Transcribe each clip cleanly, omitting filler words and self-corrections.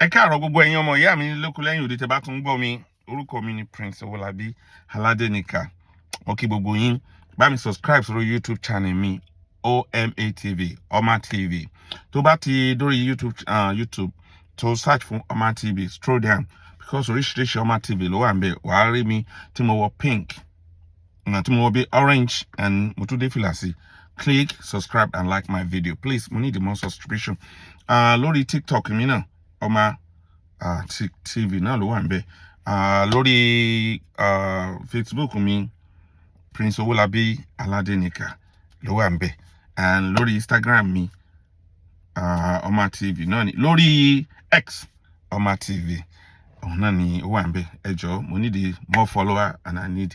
Ẹ káàárọ̀ gbogbo ẹ̀yin ọmọ ìyá mi lóko lẹ́yìn òde tẹ́ bá tún ń gbọ́ mi. Orúkọ mi ni Prince Owólabí Aládéníkà. Mo kí gbogbo yín. Bá mi subscribe sórí YouTube channel mi, OMA TV, Oma TV. Tó bá ti dórí YouTube, tó search fún Oma TV, scroll down, because oríṣiríṣi Oma TV ló wà ń bẹ̀. Wàá rí mi tí mo wọ pink, tí mo wọ bí orange, and mo tún dé fìlà sí. Click subscribe and like my video, please. Mo need more subscription. Lórí TikTok mi náà, Oma TV náà ló wà ń bẹ̀. Lórí Facebook mi, Prince Owólabí Aládéníkà ló wà ń bẹ̀, and lórí Instagram mi, Oma TV náà ni. Lórí X, Oma TV òun náà ni ó wà ń bẹ̀. Ẹ jọ̀ọ́, mo need more follower and I need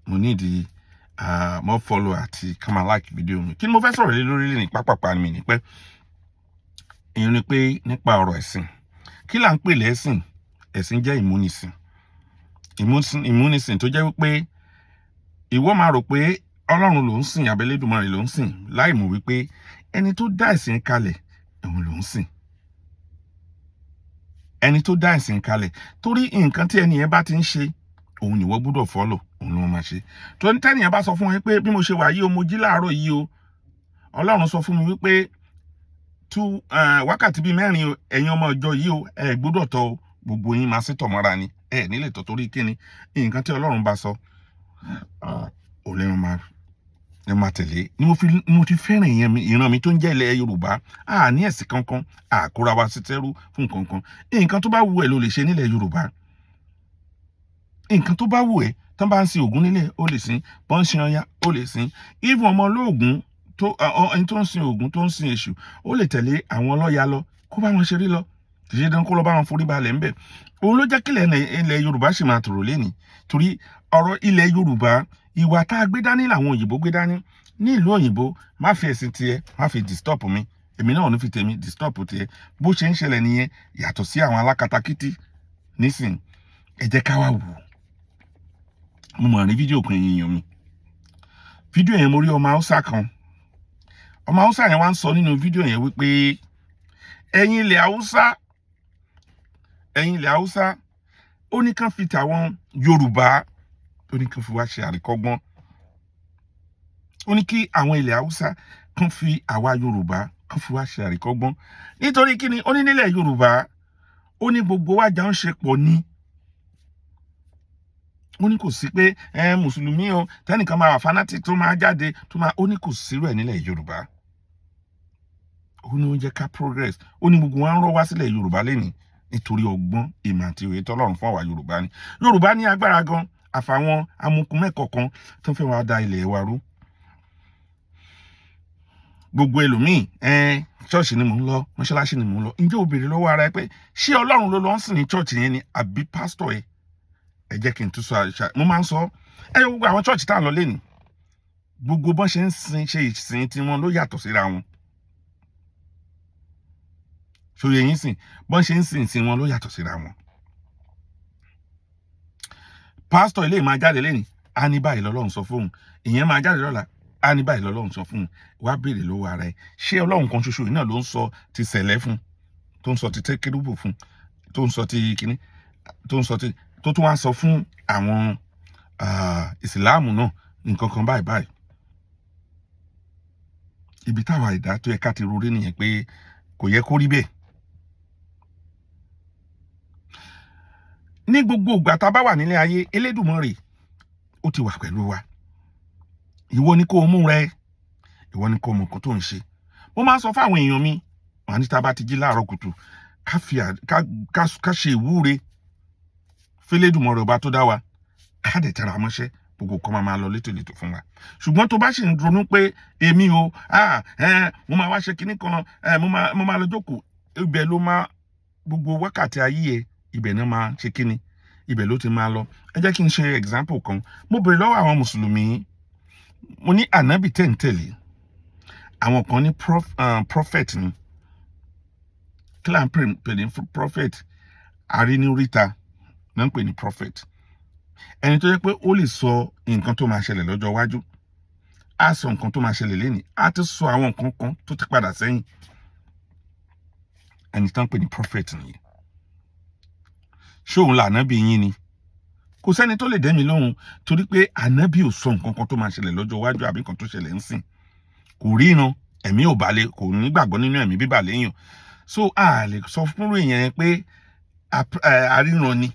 mo need more follower àti come and like video mi. Kí ni mo fẹ́ sọ̀rọ̀ lé lórí ní pápápá mi ní pẹ́? Ìyẹn ni pé nípa ọ̀rọ̀ ẹ̀sìn. Kí là ń pè lẹ́sìn? Ẹ̀sìn jẹ́ ìmúnisìn. Ìmúnisìn tó jẹ́ wípé ìwọ máa rò pé Ọlọ́run ló ń sìn, àbí Elédùmarè ló ń sìn, láì mọ̀ wípé ẹni tó dá ẹ̀sìn kalẹ̀, òun ló ń sìn. Ẹni tó dá ẹ̀sìn kalẹ̀, torí nǹkan tí ẹni yẹn bá ti ń ṣe, òun ni ìwọ gbọ́dọ̀ follow, òun ló máa ṣe. Tó ní tẹ́nìyàn bá sọ fún ẹ pé bí mo ṣe wà yìí o, mo jí láàárọ̀ yìí o, Ọlọ́run sọ fún mi wípé tú wákàtí bíi 4 o, ẹ̀yin ọmọ ìjọ yìí o, ẹ gbọ́dọ̀ tọ̀ o, gbogbo yín máa sí tọ̀ mọ́ra ni, ẹ nílè tọ̀. Torí kíni? Nǹkan tí Ọlọ́run bá sọ, òun lè máa ẹ máa tẹ̀lé. Ni mo fi mo ti fẹ́ràn ìyẹn mi, ìran mi tó ń jẹ́ ilẹ̀ Yorùbá. A ní ẹ̀sìn kankan, a kóra wa sí tẹ́rú fún nǹkan kan. Nǹkan tó bá wù ẹ́ ló lè ṣe nílẹ̀ Yorùbá. Nǹkan tó bá wù ẹ́, tán bá ń sin Ògún nílẹ̀, ó lè sìn. Bọ́n ń sin Ọya, ó lè sìn. Even ọmọ olóògùn tó, ẹni tó ń sin Ògún, tó ń sin Èṣù, ó lè tẹ̀lé àwọn ọlọ́ya lọ, kó bá wọn ṣeré lọ. Kì í ṣe dán kó lọ bá wọn forí balẹ̀ ńbẹ̀. Òun ló jẹ́ kílẹ̀ ilẹ̀ Yorùbá sì máa tòrò lénìí, torí ọ̀rọ̀ ilẹ̀ Yorùbá, ìwà tá a gbé dání làwọn òyìnbó gbé dání ní ìlú òyìnbó. Má fi ẹ̀sìn tiẹ̀, má fi disturb mi, èmi náà ò ní fi tèmi disturb tiẹ̀. Bó ṣe ń ṣẹlẹ̀ nìyẹn, yàtọ̀ sí àwọn alákatakítí nísìn. Ẹ jẹ́ ká wá wò ó. Mo mọ̀ ní fídíò kan èèyàn mi. Fídíò yẹn, mo rí ọmọ Haúsá kan. Ọmọ Haúsá yẹn wá ń sọ nínú fídíò yẹn wípé ẹ̀yin ilẹ̀ Haúsá, ẹ̀yin ilẹ̀ Haúsá, ó ní kàn fi tàwọn Yorùbá, ó ní kàn fi wá ṣe àríkọ́gbọ́n. Ó ní kí àwọn ilẹ̀ Haúsá kàn fi àwa Yorùbá kàn fi wá ṣe àríkọ́gbọ́n. Nítorí kíni? Ó ní nílẹ̀ Yorùbá, ó ní gbogbo wa jà ń ṣe pọ̀ ní. Ó ní kò sí pé ẹ mùsùlùmí o, tẹnìkan máa wà fanatic, tó máa jáde, tó máa, ó ní kò sírò ẹ nílẹ̀ Yorùbá. Ó ní ó jẹ́ ká progress. Ó ní gbogbo wa ń rọ́ wá sílẹ̀ Yorùbá lẹ́nìí nítorí ọgbọ́n, ìmọ̀ àti òye tọ́lọ́run fún àwa Yorùbá ni. Yorùbá ní agbára gan, àfàwọn amukumẹ́kọ̀ọ́ kan tó fẹ́ wá da ilẹ̀ wa rú. Gbogbo ẹlòmíì, ẹn ṣọ́ọ̀ṣì ni mò ń lọ, mọ́ṣáláṣí ni mò ń lọ. Ǹjẹ́ o béèrè lọ́wọ́ ara ẹ pé ṣé Ọlọ́run ló lọ ń sìn ní ṣọ́ọ̀ṣì yẹn ni, àbí pásítọ̀ ẹ? Ẹ jẹ́ kí n tún sọ àṣà mo máa ń sọ ẹ. Yọ gbogbo àwọn ṣọ́ọ̀ṣì tá à ń lọ lẹ́nìí, gbogbo bọ́n ṣe ń sin, ṣe ìsìn tiwọn ló yàtọ̀ síra wọn. Ṣòye yín sìn? Bọ́n ṣe ń sìn ìsìn wọn ló yàtọ̀ síra wọn. Pásítọ̀ ilé máa jáde lẹ́nìí, á ní báyìí lọ́lọ́run sọ fóun. Ìyẹn máa jáde lọ́la, á ní báyìí lọ́lọ́run sọ fóun. Wá béèrè lọ́wọ́ ara ẹ, ṣé Ọlọ́run kan ṣoṣo yìí náà ló ń sọ ti sẹ̀lẹ̀ fún, tó ń sọ ti tẹ́kẹ́rúbù fún, tó ń sọ ti kínní, tó ń sọ ti, tó tún wá sọ fún àwọn ìsìláàmù náà nǹkan kan báyìí báyìí? Ibi táwa ìdá tó yẹ ká ti rorí nìyẹn pé kò yẹ kó rí bẹ́ẹ̀. Ní gbogbo ìgbà tá a bá wà nílé ayé, Elédùmarè ó ti wà pẹ̀lú wa. Ìwọ ni kó o mú rẹ, ìwọ ni kó o mọ nǹkan tó ń ṣe. Mo máa ń sọ fáwọn èèyàn mi, wọn ní tá a bá ti jí láàárọ̀ kùtù, ká fi ká ṣe ìwúre f'Elédùmarè, ọba tó dá wa, ká dẹ̀ tẹra mọ́ṣẹ́, gbogbo nǹkan máa máa lọ létòlétò fún wa. Ṣùgbọ́n tó bá sì ń ronú pé èmi o, ah, ẹ mo máa wá ṣe kinní kan, ẹ mo máa lọ jókòó, ibẹ̀ ló máa gbogbo wákàtí ayé ẹ, ibẹ̀ náà máa ṣe kíni, ibẹ̀ ló ti máa lọ. Ẹ jẹ́ kí n ṣe example kan. Mo béèrè lọ́wọ́ àwọn mùsùlùmí, mo ní ànábì tẹ̀ǹtẹ̀lé, àwọn kan ní prophet ni. Kí là ń pè ní prophet? Àríníríta náà ń pè ní prophet. Ẹni tó yẹ pé ó lè sọ nǹkan tó máa ṣẹlẹ̀ lọ́jọ́ iwájú, á sọ nǹkan tó máa ṣẹlẹ̀ lénìí, á ti sọ àwọn nǹkan kan tó ti padà sẹ́yìn. Ẹni tán pè ní prophet nìyẹn. Ṣé òun là ànábì yín ni? Kò sẹ́ni tó lè dẹ́ mi lóhùn, torí pé ànábì ò sọ nǹkan kan tó máa ṣẹlẹ̀ lọ́jọ́ iwájú àbí nǹkan tó ṣẹlẹ̀ ń sìn. Kò ríran, ẹ̀mí ò balẹ̀, kò nígbàgbọ́ nínú ẹ̀mí bíbà léèyàn. So a lè sọ fúnrú èèyàn yẹn pé aríran ni.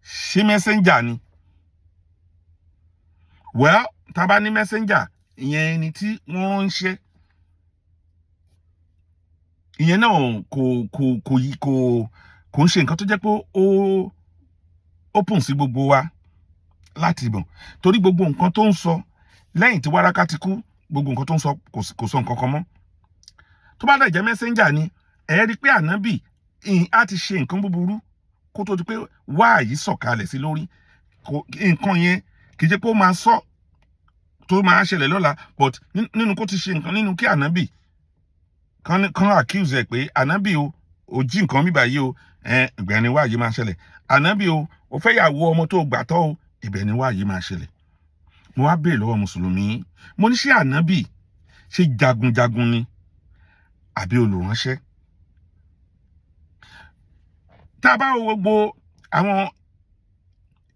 Ṣé messenger ni? Well, tá a bá ní messenger, ìyẹn ẹni tí wọ́n ránṣẹ́, ìyẹn náà kò kò kò yí kò kò ń ṣe nǹkan tó jẹ́ pé ó open sí gbogbo wa láti mọ̀, torí gbogbo nǹkan tó ń sọ lẹ́yìn tí Wáráká ti kú, gbogbo nǹkan tó ń sọ, kò sọ nǹkan kan mọ́. Tó bá dẹ̀ jẹ́ messenger ni, ẹ rí i pé ànábì á ti ṣe nǹkan búburú kó tó di pé wáàyí sọ̀kalẹ̀ sí lórí. Nǹkan yẹn kì í ṣe pé ó máa sọ tó máa ṣẹlẹ̀ lọ́la, but nínú kó ti ṣe nǹkan, nínú kí ànábì kan accuse ẹ pé, "Ànábì o, ò jí nǹkan bíbà yìí o," ẹ ìgbà ni wáàyí máa ṣẹlẹ̀. "Ànábì o, ò fẹ́ yàwó ọmọ tó gbà tọ́ o," ibẹ̀ ni wáàyí máa ṣẹlẹ̀. Mo wá béèrè lọ́wọ́ mùsùlùmí, mo ní, ṣé ànábì, ṣé jagunjagun ni àbí olùránṣẹ́? Tá a bá wo gbogbo àwọn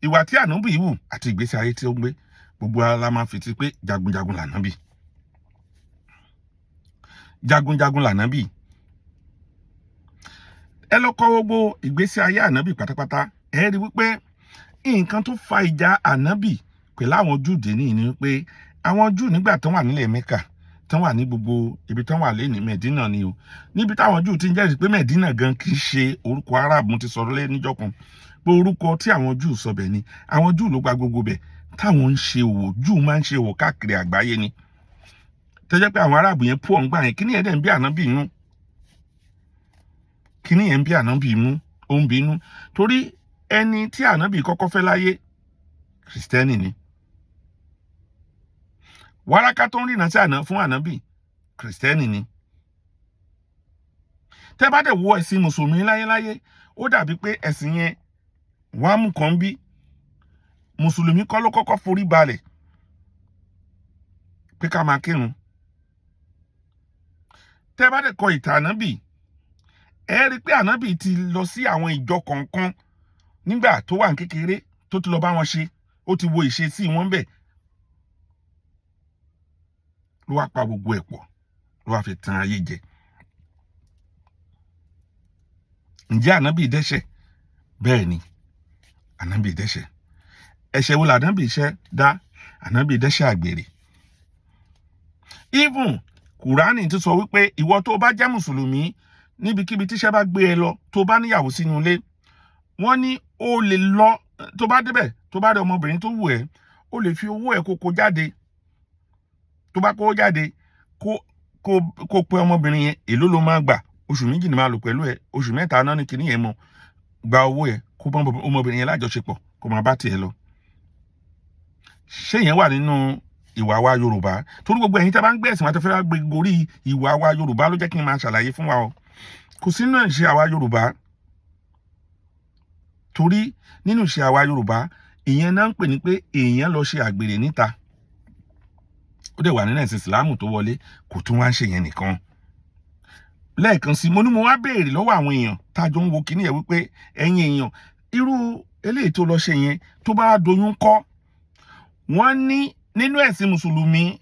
ìwà tí ànábì hù àti ìgbésí ayé tí ó ń gbé, gbogbo ara la máa fi ti pé jagunjagun lànábì, jagunjagun lànábì. Ẹ lọ kọ gbogbo ìgbésí ayé ànábì pátápátá, ẹ rí wípé nǹkan tó fa ìjà ànábì pẹ̀lú àwọn Júù dé ní ni wípé àwọn Júù, nígbà tán wà nílẹ̀ Mẹ́kà, tán wà ní gbogbo ibi tán wà lẹ́ni, Mẹ̀dínà ni o, níbi táwọn Júù ti ń jẹ́rìí pé Mẹ̀dínà gan kì í ṣe orúkọ Arab. Mo ti sọ̀rọ̀ lé níjọ́ kan pé orúkọ tí àwọn Júù sọ bẹ̀ ni. Àwọn Júù ló gba gbogbo bẹ̀ táwọn ń ṣe òwò. Júù máa ń ṣe òwò káàkiri àgbáyé ni, tó jẹ́ pé àwọn Arab yẹn pọ̀ ń gbà yẹn. Kíní yẹn dẹ̀ ń bí ànábì inú, kíní yẹn ń bí ànábì inú, ó ń bínú, torí ẹni tí ànábì kọ́kọ́ fẹ́ láyé, Kìrìsìtẹ́nì ni. Wáráká tó ń rìnà sí àná fún ànábì, Kìrìsìtẹ́nì ni. Tẹ́ bá dẹ̀ wo ẹ̀sìn mùsùlùmí láyéláyé, ó dàbí pé ẹ̀sìn yẹn wọ́n á mú kan bí mùsùlùmí kọ́ ló kọ́kọ́ forí balẹ̀ pé ká máa kírun. Tẹ́ bá dẹ̀ kọ ìtàn ànábì, ẹ rí i pé ànábì ti lọ sí àwọn ìjọ kọ̀ọ̀kan nígbà tó wà ní kékeré, tó ti lọ bá wọn ṣe, ó ti wo ìṣesí wọn bẹ̀, ló wá pa gbogbo ẹ̀ pọ̀, ló wá fi tan ayé jẹ. Ǹjẹ́ ànábì dẹ́ṣẹ̀? Bẹ́ẹ̀ ni, ànábì dẹ́ṣẹ̀. Ẹ̀ṣẹ̀ wo lànábì ṣẹ̀ dá? Ànábì dẹ́ṣẹ̀ àgbèrè. Even Kùránì ti sọ wípé ìwọ tó bá jẹ́ mùsùlùmí, níbikíbi tíṣẹ́ bá gbé ẹ lọ, tó bá níyàwó sínú ilé, wọ́n ní o lè lọ. Tó bá débẹ̀, tó bá rí ọmọbìnrin tó wù ẹ́, o lè fi owó ẹ̀ kó kó jáde. Tó bá kó jáde, kó pe ọmọbìnrin yẹn, èló ló máa gbà? Oṣù 2 ni máa lò pẹ̀lú ẹ, oṣù 3 náà ní kinní yẹn mọ. Gba owó ẹ, kó bá ọmọbìnrin yẹn lájọṣepọ̀, kó máa bá tiẹ̀ lọ. Ṣé yẹn wà nínú ìwà wa Yorùbá? Torí gbogbo ẹ̀yin tí a bá ń gbé ẹ̀sìn wa tó fẹ́ gbé gorí ìwà wa Yorùbá, ló jẹ́ kí n máa ṣàlàyé fún wa o. Kò sínú ìṣe àwa Yorùbá, torí nínú ìṣe àwa Yorùbá, ìyẹn náà ń pè ní pé èèyàn lọ ṣe àgbèrè níta. Ó dẹ̀ wà nínú ẹ̀sìn Ìsìlámù tó wọlé. Kò tún wá ń ṣe yẹn nìkan. Lẹ́ẹ̀kan sí, mo ní mo wá béèrè lọ́wọ́ àwọn èèyàn tá a jọ ń wo kíní ẹ̀ wípé, ẹ̀yin èèyàn, irú eléyìí tó lọ ṣe yẹn, tó bá doyún kọ́? Wọ́n ní nínú ẹ̀sìn mùsùlùmí,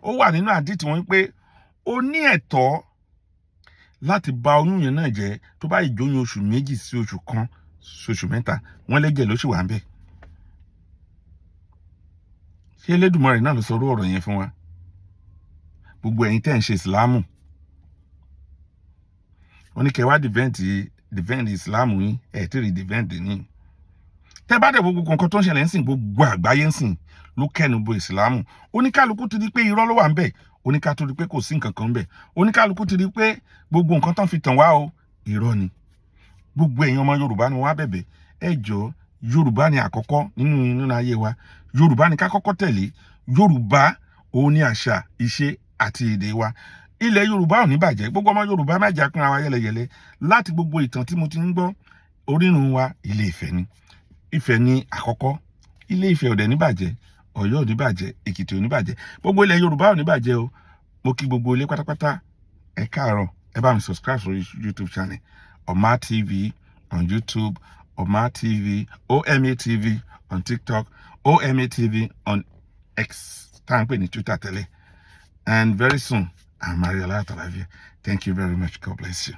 ó wà nínú àdìtì wọn wípé ó ní ẹ̀tọ́ láti bà oyún yẹn náà jẹ́, tó bá ìjóyún oṣù 2 sí oṣù 1 sí oṣù 3, wọ́n lẹ́jẹ̀ ló sì wà ń bẹ̀. Ṣé Elédùmarè náà ló sọ orú ọ̀rọ̀ yẹn fún wa? Gbogbo ẹ̀yin tẹ́ ń ṣe ìsìlámù, wọ́n ní kẹ́ wá defend ìsìlámù yín, ẹ̀ tí rí defend ní. Tẹ́ bá dẹ̀ gbogbo nǹkan tó ń ṣẹlẹ̀ ń sìn, gbogbo àgbáyé ń sìn ló kẹ́nu bo ìsìlámù. Oníkálukú ti di pé irọ́ ló wà ń bẹ̀. Oníkálukú ti di pé kò sí nǹkan kan ń bẹ̀. Oníkálukú ti di pé gbogbo nǹkan tán fi tàn wá o, irọ́ ni. Gbogbo ẹ̀yin ọmọ Yorùbá ni wọ́n á bẹ̀bẹ̀, ẹ jọ̀ọ́, Yorùbá ni àkọ́kọ́ nínú ayé wa. Yorùbá ni ká kọ́kọ́ tẹ̀lé. Yorùbá òun ni àṣà, ìṣe àti èdè wa. Ilẹ̀ Yorùbá ò ní bàjẹ́. Gbogbo ọmọ Yorùbá, má jẹ́ pín ara wa yẹlẹyẹlẹ. Láti gbogbo ìtàn tí mo ti ń gbọ́, orírun wa Ilé Ifẹ̀ ni. Ifẹ̀ ni àkọ́kọ́. Ilé Ifẹ̀ ò dẹ̀ ní bàjẹ́, Ọ̀yọ́ ò ní bàjẹ́, Èkìtì ò ní bàjẹ́, gbogbo ilẹ̀ Yorùbá ò ní bàjẹ́ o. Mo kí gbogbo ilé pátápátá. Ẹ káàárọ̀. Ẹ bá mi subscribe sórí YouTube channel Oma TV on YouTube, Oma TV, OMA TV on TikTok, OMA TV on X tá à ń pè ní Twitter tẹ́lẹ̀. And very soon, I'm Maria Thank you very much. God bless you.